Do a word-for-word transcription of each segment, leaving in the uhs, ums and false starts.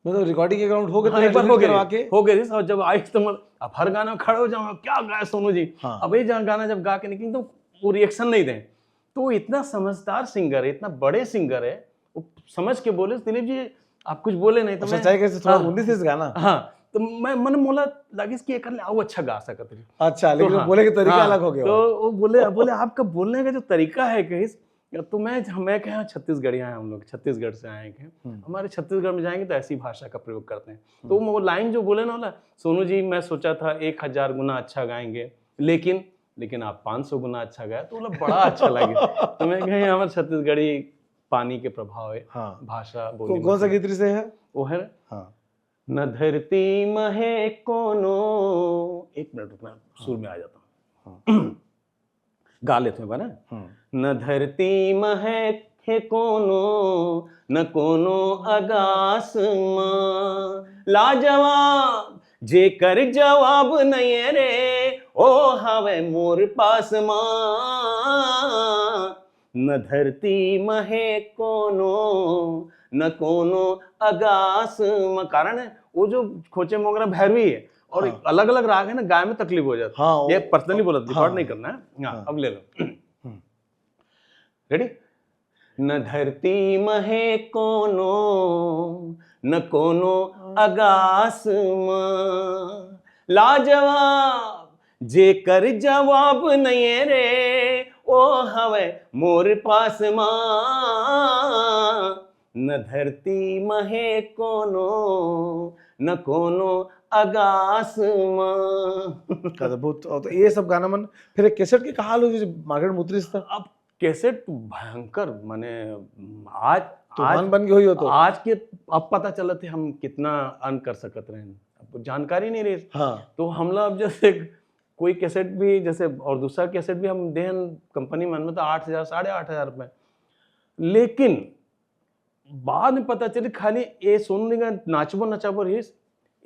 मतलब रिकॉर्डिंग के ग्राउंड हो गए, हाँ, तो एक बार हो introduce गए, करवा के। हो गए थे। और जब आइस तो मतलब अब हर गाना खड़े हो जाओ, क्या गाए सोनू जी। हाँ। अब ये जहाँ गाना जब गा के निकले तो वो रिएक्शन नहीं दें, तो वो इतना समझदार सिंगर है, इतना बड़े सिंगर है, वो समझ के बोले, "दिलीप जी, आप कुछ बोले नहीं तो अच्छा, मैं।" चाहे कैसे थोड़ा हाँ। उन्नीस से गाना। हाँ, तो मैं मन मोला लागिस कि एकर ले अउ अच्छा गा सकत रही। अच्छा, लेकिन तो वो हाँ, बोले कि तरीका हाँ, अलग हो गया। तो वो बोले, बोले आपका बोलने का जो तरीका है कहीं, तो मैं, मैं कहा, छत्तीसगढ़िया हैं हम लोग, छत्तीसगढ़ से आए हैं, हम्म। हमारे छत्तीसगढ़ में जाएंगे तो ऐसी भाषा का प्रयोग करते हैं। तो वो लाइन जो बोले ना, बोला, "सोनू जी, मैं सोचा था एक हजार गुना अच्छा गाएंगे, लेकिन लेकिन आप पाँच सौ गुना अच्छा गाए।" तो बोला, "बड़ा अच्छा लगे।" तो मैं कहे, हमारे छत्तीसगढ़ी पानी के प्रभाव है, हाँ। भाषा को, बोली कौन सा मतलब। गीत से है? वो है ना, हाँ। "न धरती महे कोनो।" एक मिनट रुकना, सुर में आ जाता हूँ। गा लेते हैं बना। हम्म। "न धरती महे हे कोनो, न कोनो अगास मा, लाजवाब जेकर जवाब नहीं रे, ओ हवे मोर पास मा। न धरती महे कोनो, न कोनो अगास मा।" कारण है, वो जो खोचे मोंगरा भैरवी है, और हाँ। अलग-अलग राग है ना, गाय में तकलीफ हो जाती है। हाँ, वो ये पर्सनली बोला, रिकॉर्ड हाँ। नहीं करना है। हाँ, हाँ। अब ले लो। रेडी? "न धरती महे कोनो, न कोनो अगास मा, लाजवाब जेकर जवाब नहीं रे, ओ हवे मोर पास मा। न धरती महे कोनो, न कोनो अगास मा।" अद्भुत। और तो ये सब गाना मन, फिर एक कैसेट के का हाल हो, जो मार्केट में उतरी था? अब कैसेट भयंकर, माने आज, तूफान आज, बन के हुई हो तो। आज के अब पता चलत है हम कितना अर्न कर सकत रहे हैं, अब जानकारी नहीं रही। हाँ। तो हमला अब जैसे कोई कैसेट भी, जैसे और दूसरा कैसेट भी हम देहन कंपनी मन में तो आठ हजार, साढ़े आठ हजार रुपए, लेकिन बाद में पता चली खाली ये सोनू निगम नाचबो नचाबो रहिस,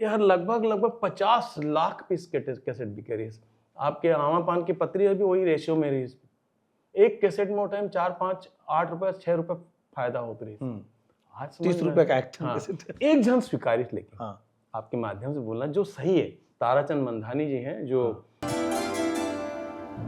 ये हर लगभग, लगभग पचास लाख पीस कैसेट बिके रहिस। आपके आमा पान की पतरी भी वही रेशियो में रहिस। एक कैसेट में वो टाइम चार, पाँच, आठ रुपए, छह रुपए फायदा होत रहिस। हम्म। आज समझ तीस में रुपए का एक ठन हाँ, कैसेट। एक झन स्वीकारिस, लेकिन हाँ। आपके माध्यम से बोलना जो सही है, ताराचंद मंधानी जी हैं जो